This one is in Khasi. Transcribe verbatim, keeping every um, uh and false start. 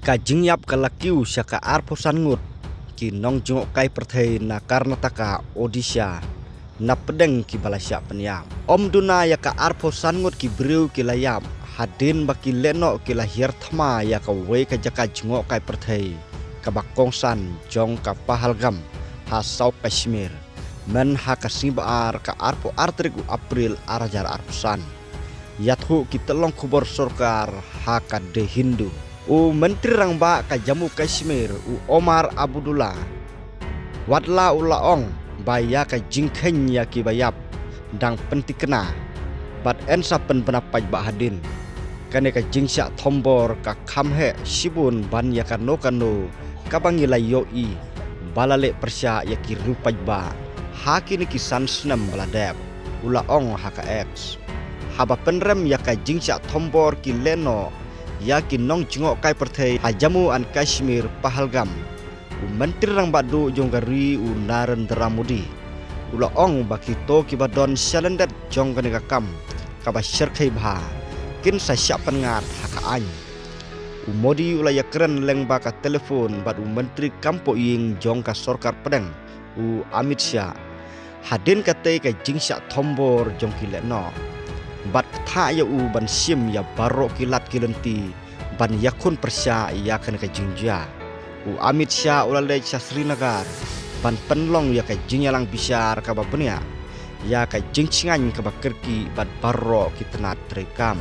Ka jingïap ka la kiew sha ka arphew san ngut ki nongjngohkai pyrthei na Karnataka, Odisha, na pdeng kiba la shah pynïap. Ym duna ïa ka arphew san ngut ki briew ki la ïap, hadien ba ki lehnoh ki la hiar thma ïa kawei ka jaka jngohkai pyrthei kaba kongsan jong ka Pahalgam ha South Kashmir, myn ha ka sngi ba ar, ka arphew ar tarik u April ar hajar arphew san. Ïathuh ki tyllong khubor sorkar ha ka The Hindu. U Myntri Rangbah ka Jammu Kashmir, u Omar Abdullah, wat la u la ong ba ïa ka jingkheiñ ïa kiba ïap dang pyntikna, bad yn sa pynbna paidbah hadien. Kane ka jingshah thombor ka kham heh shibun ban ïa kano kano kaba ngi la ïohi ba la leh pyrshah ïa ki riew paidbah ha kine ki san snem ba la dep, u la ong ha ka X. Haba pynrem ïa ka jingshah thombor ki lehnoh ïa ki nongjngohkai pyrthei ha Jammu and Kashmir, Pahalgam, u Myntri Rangbah Duh jong ka ri, u Narendra Modi, u la ong ba kito kiba don shalyndet jong kane ka kam kaba shyrkhei bha kin sa shah pynngat ha ka aiñ. U Modi u la ïakren lyngba ka telephone bad u Myntri Kam Pohïing jong ka Sorkar Pdeng, u Amit Shah, hadien katei ka jingshah thombor jong ki lehnoh, bad kthah ïa u ban shim ïa baroh ki lad ki lynti ban ïakhun pyrshah ïa kane ka jingjia. U Amit Shah u la leit sha Srinagar ban pynlong ïa ka jingïalang bishar kaba bniah ïa ka jingshngaiñ kaba kyrkieh bad baroh ki tnat treikam.